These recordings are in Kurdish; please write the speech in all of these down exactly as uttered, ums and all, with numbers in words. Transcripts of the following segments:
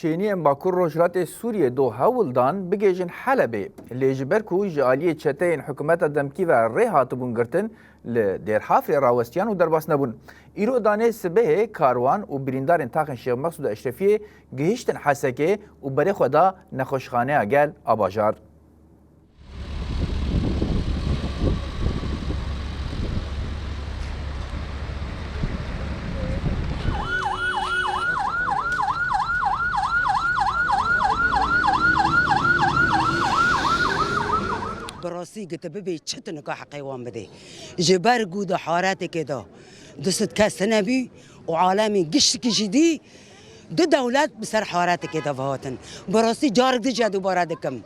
Çêniyên Bakur Rojhilatê Sûriyê do hewl dan bigihêjin Helebê, lê ji ber ku ji aliyê çeteyên hikûmeta demkî ve rê hatibûn girtin, li Dêrhafrê rawestiyan û derbas nebûn. Îro danê sibehê karwan û birîndarên taxên Şêx Mexsûd Eşrefiyê gihiştin Hesekê û berê xwe da nexweşxaneya gel a bajar. Bi rastî gi tu bibê çi tu nika heqê wan bidê. Ji ber ku di haretekê de du sed kes tune bî û alemê giştikî jî dî, du dewlet bi ser haretekê de vehatin. Bi rastî carek din jî dubare dikim.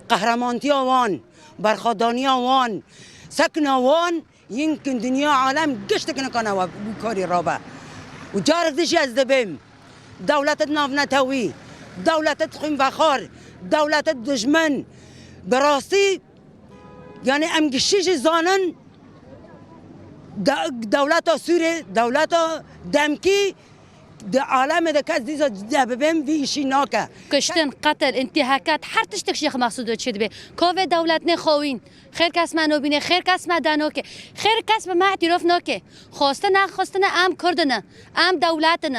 Qehremantiya wan, berxwedaniya wan, sekna wan, yinkin dinya alem giştik nikane we wî karî rabe. Û carek din jî ez dibêm. Dewletet navnetewî, dewletet xwînvexwar, dewletet dijmin. Bi rastî, yani em giştî jî zanin, de-, dewleta Sûrê, dewleta demkî di alemê de kes dîsa de bibêm vî îşî nake. Kuştin, qetil, întihakat, her tiştek Şêx Mexsûdê çêdibe. Kovê dewletnê xewîn. Xêr kes me nobîne, xêr kes me danoke. Xêr kes bi me îtîrof noke. Xwestine, xwestine em Kurd in, em dewlet in.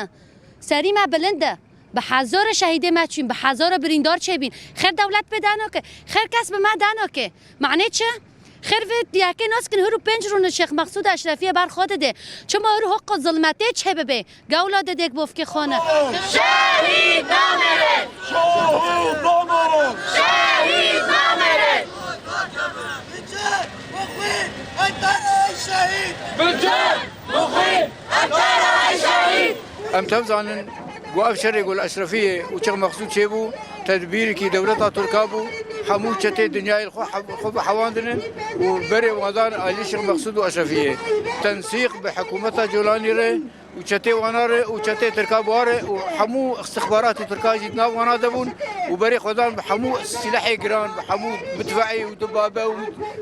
Serî me bilind e. Bi hezara şehîdê me çûn, bi hezara birîndar çêbîn. Xêr dewlet pê danoke. Xêr kes bi me danoke. Manê çi? Xêr vê diyakê naskin hûr û pênc rûne Şêx Mexsûd Eşrefiyê ber xwe dide. Çima hûr hok zilmetê çê bibe? Gewla didek bovkê xwe ne. Şehîd namêre! Şehîd namêre! Şehîd namêre! Em tev zanin ku ev şerê ku li Eşrefiyê û Şêx Mexsûd çêbû, tedbîrekî dewleta Tirka bû. Hemû çetê dinyayê li xwe hev-, xwe bi hewan dinin û berê wan dan alî Şêx Mexsûd û Eşrefiyê. Tensîq bi hikûmeta Colanî re û çetê wana re û çetê Tirka bi wa re û hemû istixbaratê Tirka jî di nav wana de bûn û berê xwe dan bi hemû sîlehê giran, bi hemû midfeî û dibabe û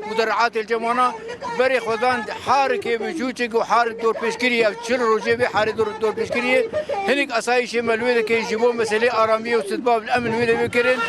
mudereatê li cem wana. Berê xwe dan harikê biçûçik û harik dorpêçkirî, ev çil rojê bê harê dor-, dorpêçkirî ye. Hinek asayîşê me li wê dike ji bo meselê aramiyê û sidbab li em li wê de bê kirin.